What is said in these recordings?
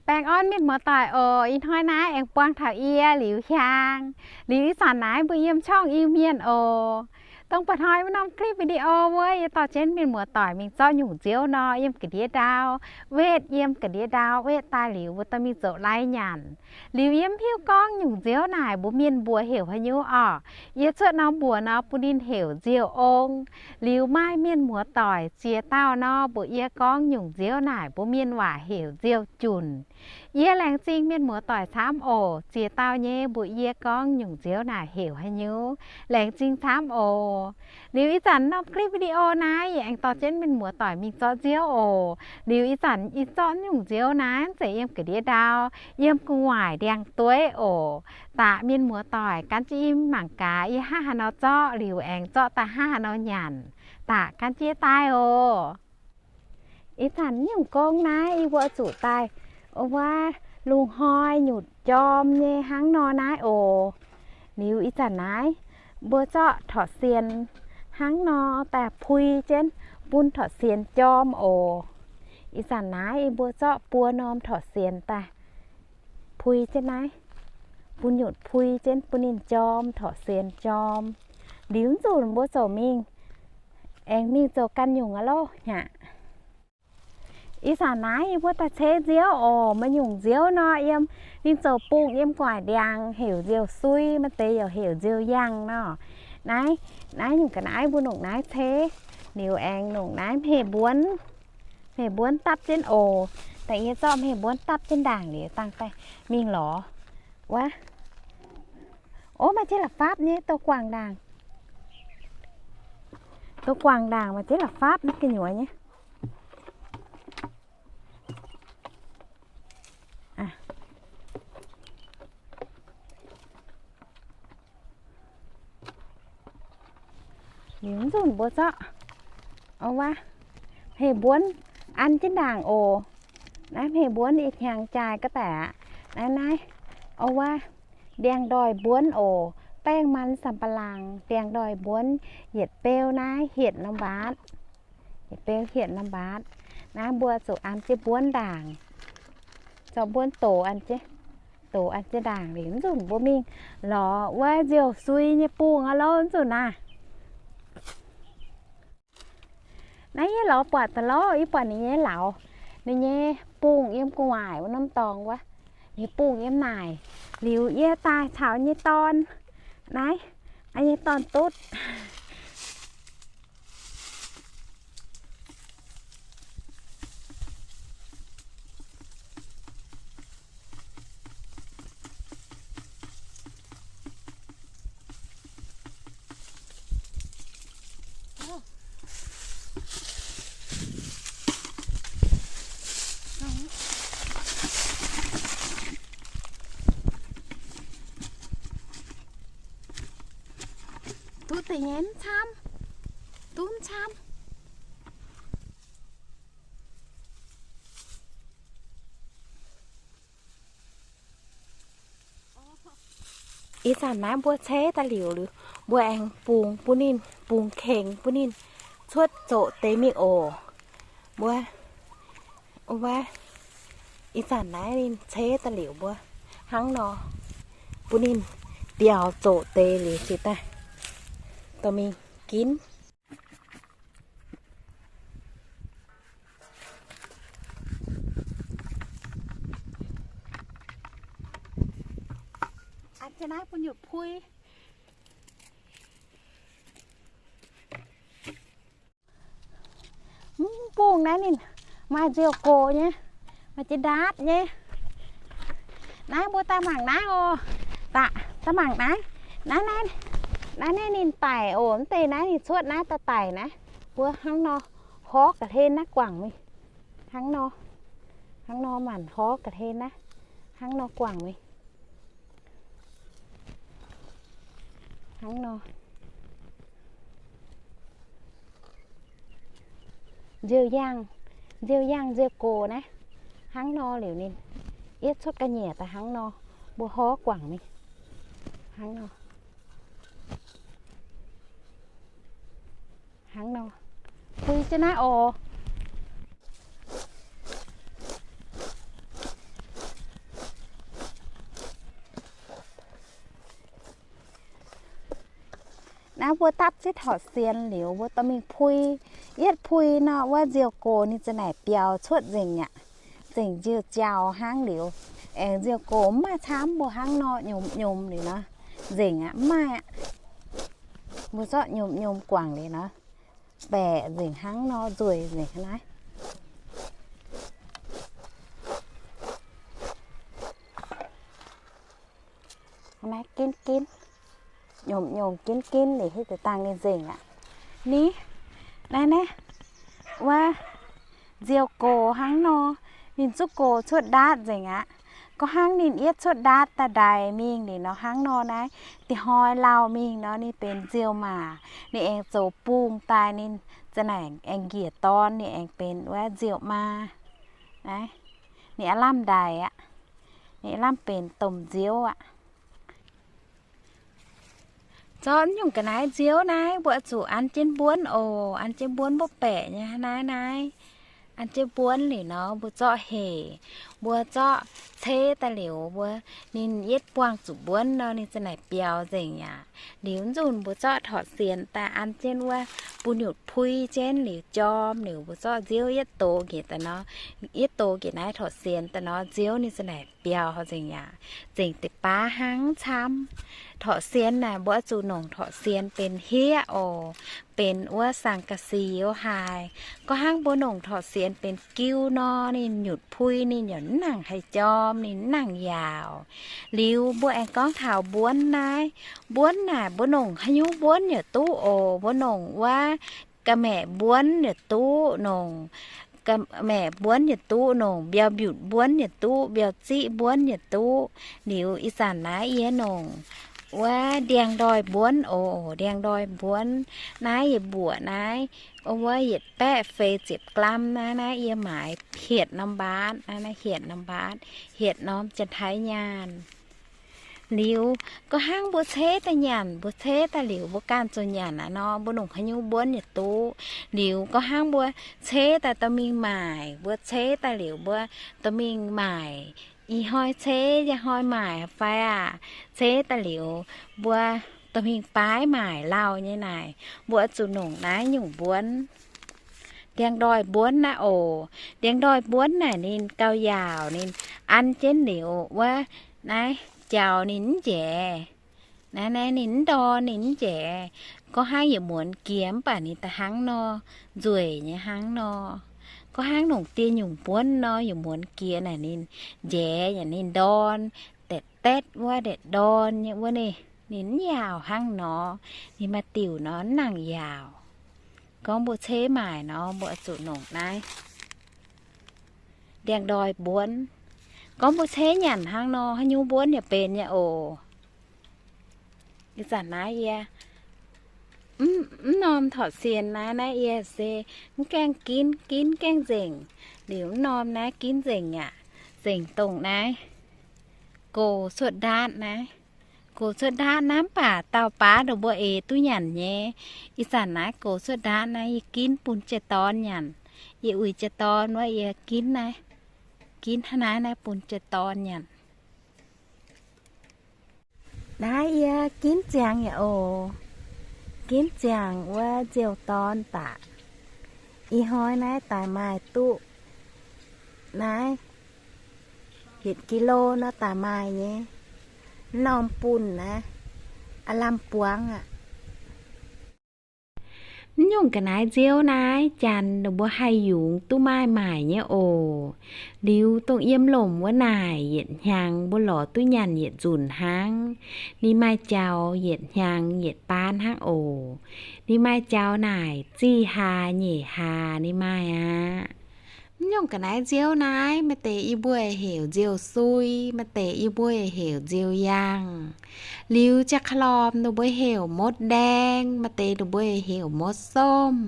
Baengh orn mienh muoz-doic oc. Ih hnoi naaiv aengx buangh taux yie Liuz Hiaang. Liuz ih zanc naaiv mbuo yiem ช่อง Iu-Mienh oc. Dongh mba'hnoi wuov norm คลิปวิดีโอ wuov, yie dorh jienv mienh muoz-doic mingh zorqv nyungc nziouv nor, yiem ga'ndiev ndau wetv, yiem ga'ndiev ndau wetv daaih liuz, mbuo dorh mingh zoux lai nyanc. Liuz yie mv hiuv gorngv nyungc nziouv naaic mbuo mienh mbuox heuc haaix nyungc orqc. Yie cuotv norm mbuox nor bun ninh heuc nziou ong. Liuz maaih mienh muoz-doic ziex dauh nor mbuox yie gorngv nyungc nziouv naaic mbuo mienh waac heuc nziou junc. Yie laengz zingh mienh muoz-doic camv oc. Ziex dauh nyei mbuox yie gorngv nyungc nziouv naaic heuc haaix nyungc. Laengz zingh camv oc. Liuz ih zanc norm คลิปวิดีโอ naaiv yie aengx dorh jienv mienh muoz-doic mingh zorqv nziouv oc. Liuz ih zanc yie zorqv nyungc nziouv naaiv mv zeiz yiem ga'ndiev ndau, yiem gu'nguaaic ndiangx-dueiv oc. Daqc mienh muoz-doic gan jienv mangc gaax yie hnangv haaix nor zorqv, liuz aengx zorqv daaih hnangv haaix nor nyanc. Daqc gan jienv daaih oc. Ih zanc nyungc gong naaiv yie mbuo zuqc daaih wuov lungh hnoi nyutc jorm nyei hnangv nor naaiv oc. Liuz ih zanc naaiv mbuo zorqv torqc sienx hnangv nor daaih pui jienv bun torqc sienx jorm oc. Ih zanc naaiv yie mbuo zorqv buo norm torqc sienx daaih pui jienv naaiv, bun nyutc pui jienv bun ninh jorm, torqc sienx jorm. Liuz nzunc mbuo ziouc mingh, aengx mingh zoux ganh nyungc aqv loh hnangv. Ih zanc naaiv yie mbuo daaih ceix nziouv oc. Maaih nyungc nziouv nor yiem, ninh zoux bungh yiem gu'nguaaic ndiangx heuc nziou sui, maaih deix yaac heuc nziou yangh nor. Naaiv, naaiv nyungc ga'naaiv mbuo nongc naaiv ceix, liuz aengx nongc naaiv hmei mbuonv, hmei mbuonv dapv jienv oc. Da'nyeic zorqv hmei mbuonv dapv jienv ndaangc liuz dangh daaih mingh lorz wuov. Ov, maaih jienv la'fapv nyei, douz guangc ndaangc. Douz guangc ndaangc maaih jienv la'fapv naaiv gu'nyuoz nyei. Liuz nzunc mbuo zorqv wuov hmei mbuonv an jienv ndaangc oc. Naaiv hmei mbuonv ih hnyangx jaaix ga'daic aqv. Naaiv, naaiv, wuov ndiangx-ndoih mbuonv oc. แป้งมันสำปะหลัง ndiangx-ndoih mbuonv yietc beu naaiv hietc norm mbaatv. Yietc beu hietc norm mbaatv. Naaiv mbuo zuqc an jienv mbuonv ndaangc. Zorqv mbuonv dox an jienv, dox an jienv ndaangc liuz nzunc mbuo mingh lorz wuov nziou sui nyei bungh aqv loh nzunc naaiv. Naaiv yie lorz buatc daaih loh, yie buatc ninh nyei lauz, ninh nyei bungh yiem gu'nguaaic wuov norm dorngx wuov, ninh bungh yiem naaic. Liuz yie daaih caux nyei dorn naaiv, nyei dorn-dutv. Duqv deix nyei mv camv, duqv mv camv. Ih zanc naaiv mbuo ceix daaih liuz, liuz mbuo aengx bungx bun ninh, bungx kengx bun ninh cuotv zoqc deix mingh oc. Mbuo, wuov, ih zanc naaiv ninh ceix daaih liuz mbuo hnangv nor, bun ninh biaux zoqc deix liuz ziouc daaih dorh mingh ginv. An jienv naaiv bun nyutc pui. Mv bungh naaiv ninh maaih nziouv gox nyei, maaih jiex ndaatv nyei. Naaiv mbuo daaih mangc naaiv oc. Daaih, daaih mangc naaiv. Naaiv, naaiv, naaiv, naaiv ninh daic oc. Mv deix naaiv ninh cuotv naaiv daaih daic naaiv. Mbuo hnangv nor horv ga'hlen naaiv guangc mingh. Hnangv nor, hnangv nor maanc horv ga'hlen naaiv. Hnangv nor guangc mingh. Hnangv nor. Nziouv yangh, nziouv yangh nziouv gox naaiv. Hnangv nor liuz ninh yietv cuotv ga'nyiec daaih hnangv nor, mbuo horv guangc mingh. Hnangv nor. Hnangv nor. Pui jienv naaiv oc. Naaiv mbuo dapv jienv torqv sien liuz, mbuo dorh mingh pui. Yietv pui nor, wuov nziouv gox ninh za'naaic biaux cuotv nzengc aqv. Zengc nziouv jaux hnangv liuz, aengx nziouv gox mv maaih camv mbuo hnangv nor nyomc nyomc liuz nor, nzengc aqv, mv maaih aqv. Mbuo zorqv nyomc nyomc guangc liuz nor, baeqc nzengc hnangv nor, nzueic nzengc naaiv. Naaiv ginv ginv, nyomc nyomc ginv ginv liuz hitv deix dangh ninh nzengc aqv. Ni, naaiv naaiv, wuov nziouv gox hnangv nor, ninh zuqv gox cuotv ndaatv nzengc aqv. Gorngv hnangv ninh yietv cuotv ndaatv daaih ndaix mingh liuz nor hnangv nor naaiv, da'hnoi lauh mingh nor ninh benx nziouv maac, ninh aengx zoux bungh daaih ninh za'naaic aengx njiec dorn, ninh aengx benx wuov nziouv maa. Naaiv, ninh aav lamh ndaix aqv. Ninh aav lamh benx domh nziouv aqv. Zorqv nyungc ga'naaiv nziouv naaiv mbuo zuqc an jienv mbuonv oc. An jienv mbuonv mbuov baeqc nyei naaiv naaiv. An jienv mbuonv liuz nor mbuo zorqv hec, mbuo zorqv ceix daaih liuz mbuo, ninh yietv buangh zuqc mbuonv nor ninh za'naaic biaux nzengc aqv. Liuz nzunc mbuo zorqv torqv sienx daaih an jienv wuov bun nyutc pui jienv liuz jorm liuz mbuo zorqv nziouv yietv doz njiec daaih nor, yietv doz njiec naaiv torqv sienx daaih nor nziouv ninh za'naaic biaux nzengc aqv. Zengc deix baav hnangv camv. Torqv sienx naaic mbuo oix zuqc nongc torqv sienx benx hieqv oc, benx wuov sang ga'siux haaix. Gorngv hnangv mbuo nongc torqv sienx benx giu nor ninh nyutc pui ninh yaac mv nangc haih jorm, ninh mv nangc yaauc. Liuz mbuo aengx gorngv taux mbuonv naaiv. Mbuonv naaic mbuo nongc haaix nyungc mbuonv yaac duqv oc. Mbuo nongc wuov ga'maeqc mbuonv yaac duqv, nongc ga'maeqc mbuonv yaac duqv, nongc mbiauz mbiutc mbuonv yaac duqv, mbiauz ziqv mbuonv yaac duqv. Liuz ih zanc naaiv yie nongc wuov ndiangx-ndoih mbuonv oc. Ndiangx-ndoih mbuonv naaiv yie mbuoqc naaiv wuov yietc baeqv feix ziepc gramv naaiv, naaiv yie maaiz hietc norm mbaatv, naaiv naaiv hietc norm mbaatv, hietc norm janx-taiv nyaanh. Liuz gorngv hnangv mbuo ceix daaih nyanc, mbuo ceix daaih liuz mbuo ganh zoux nyanc aqv nor, mbuo nongc haaix nyungc mbuonv yaac duqv. Liuz gorngv hnangv mbuo ceix daaih dorh mingh maaic, mbuo ceix daaih liuz mbuo dorh mingh maaic, ih hnoi ceix, ih hnoi maaic fai aac, ceix daaih liuz mbuo dorh mingh baaiv maaic lauh nyei naaic, mbuo oix zuqc nongc naaiv nyungc mbuonv. Ndiangx-ndoih mbuonv naaiv oc. Ndiangx-ndoih mbuonv naaic ninh gauh yaauc, ninh an jienv liuz wuov naaiv jaux ninh mv njaeix. Naaiv, naaiv ninh mv ndorn, ninh mv njaeix. Gorngv hnangv yietc muonz jiex mv baac ninh da'hnangv nor, nzueic nyei hnangv nor. Gorngv hnangv nongc dieh nyungc mbuonv nor, yietc muonz jiex naaic ninh njaeix yaac ninh ndorn, daetv daetv wuov, daetv ndorn nyei wuov ninh, ninh mv yaauc hnangv nor. Ninh maaih diuc nor mv nangc yaauc. Gorngv mbuo ceix maaic nor, mbuo oix zuqc nongc naaiv ndiangx-ndoih mbuonv. Gorngv mbuo ceix nyanc hnangv nor, haaix nyungc mbuonv yaac benx nyei oc. Ih zanc naaiv yie mv norm torqv sienx naaiv, naaiv yie se mv gaengh ginv, ginv gaengh nzengc. Liuz mv norm naaiv ginv nzengc aqv. Nzengc dongh naaiv gox cuotv ndaatv naaiv. Gox cuotv ndaatv naaiv mv baac dauh baav ndongc mbuo eix duqv nyanc nyei. Ih zanc naaiv gox cuotv ndaatv naaiv yie ginv bun jiez dorn nyanc. Yie uix jiez dorn wuov yie ginv naaiv, ginv hnangv naaiv naaiv bun jiez dorn nyanc. Naaiv yie ginv ziangx yaac oc. Ginv ziangx wuov nziouv dorn baac ih hnoi naaiv daaih maaih duqv naaiv yietc kilo nor daaih maaih nyei. Mv norm bunh naaiv aav lamh buangv aqv. Mv nyungc ga'naaiv nziouv naaiv janx ndongc mbuo haih yungz duqv maaih maaic nyei oc. Liuz dongh yiem lomc wuov naaic yietc hnyangx mbuo lorz duqv nyanc yietc nzunc hnangv. Ninh maaih jaux yietc hnyangx yietc baan hnangv oc. Ninh maaih jaux naaic zih hlaax nyeic hlaax ninh maaih aqv. Mv nyungc ga'naaiv nziouv naaiv, maaih deix yie mbuo heuc nziouv sui, maaih deix yie mbuo heuc nziouv yangh. Liuz jaa-klorm ninh mbuo heuc motv ndaeng, maaih deix ninh mbuo heuc motv somh.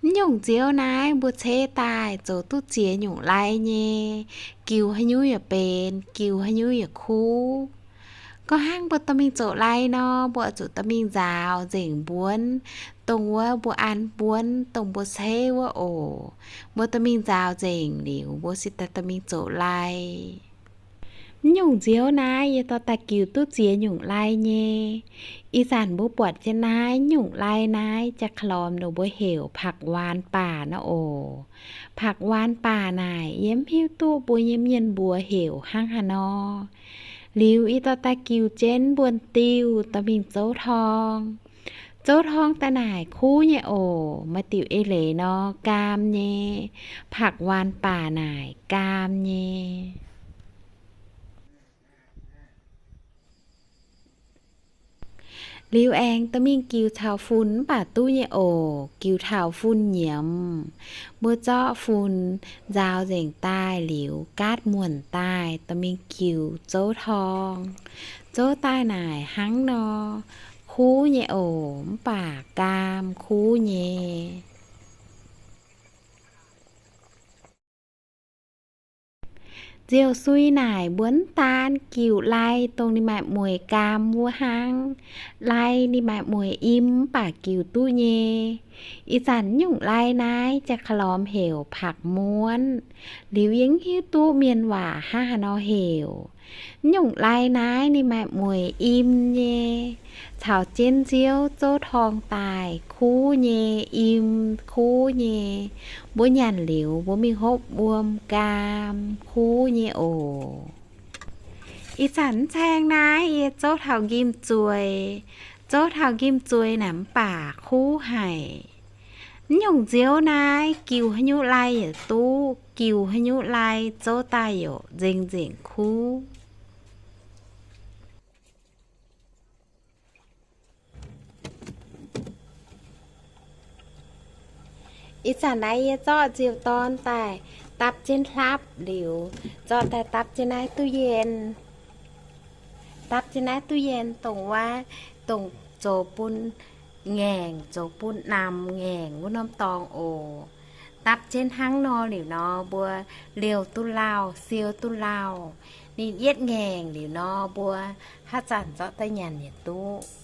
Mv nyungc nziouv naaiv mbuo ceix daaih zoux duqv ziex nyungc lai nyei, giux haaix nyungc yaac benx, giux haaix nyungc yaac kuv. Gorngv hnangv mbuo dorh mingh zoux lai nor, mbuo oix zuqc dorh mingh nzaaux nzengc mbuonv, dongh wuov mbuo an mbuonv, dongh mbuo ceix wuov oc. Mbuo dorh mingh nzaaux nzengc liuz, mbuo se daaih dorh mingh zoux lai. Mv nyungc nziouv naaiv yie dorh daaih giux duqv ziex nyungc lai nyei. Ih zanc mbuo buatc jienv naaiv nyungc lai naaiv jaa-ka'lormx ninh mbuo heuc ผักหวานป่า nor oc. ผักหวานป่า naaic yie mv hiuv duqv mbuo nyei mienh mbuox heuc hnangv haaix nor. Liuz yie dorh daaih giux jienv mbuonx-diuh dorh mingh zouv torng. Zouv torng daaih naaic kuv nyei oc. Maaih diuc eix leiz nor gaam nyei. ผักหวานป่า naaic gaam nyei. Liuz aengx dorh mingh giux caux fun mv baac duqv nyei oc. Giux taux fun nyiemz, mbuo zorqv fun nzaaux nzengc daaih liuz gaatv muonc daaih dorh mingh giux zouv torng. Zouv daaih naaic hnangv nor, kuv nyei oc, mv baac gaam kuv nyei. Nziouv sui naaic mbuo mv daan giux lai dongh ninh maaih mueiz gaam wuov hnangv. Lai ninh maaih mueiz im mv baac giux duqv nyei. Ih zanc nyungc lai naaiv jaa-ka'lormx heuc ผักม้วน. Liuz yie mv hiuv duqv mienh waac hnangv haaix nor heuc. Nyungc lai naaiv ninh maaih mueiz im nyei, caux jienv nziouv zouv torng daaih kuv nyei, im kuv nyei. Mbuo nyanc liuz mbuo mingh hopv wuom gaam kuv nyei oc. Ih zanc mv caeng naaiv yie zouv taux nqimh zueiz. Zouv taux nqimh zueiz naaic mv baac kuv haic. Mv nyungc nziouv naaiv giux haaix nyungc lai yaac duqv, giux haaix nyungc lai zouv daaih yaac nzengc nzengc kuv. Ih zanc naaiv yie zorqv nziouv dorn daaih dapv jienv hlapv liuz, zorqv daaih dapv jienv naaiv duqv yien. Dapv jienv naaiv duqv yien dongh wuov, dongh zoux bun ngaengc, zoux bun namx ngaengc wuov norm dorngx oc. Dapv jienv hnangv nor liuz nor, mbuo liouh duqv lauh, siou duqv lauh. Ninh yietv ngaengc liuz nor, mbuo haaix zanc zorqv daaih nyanc yaac duqv.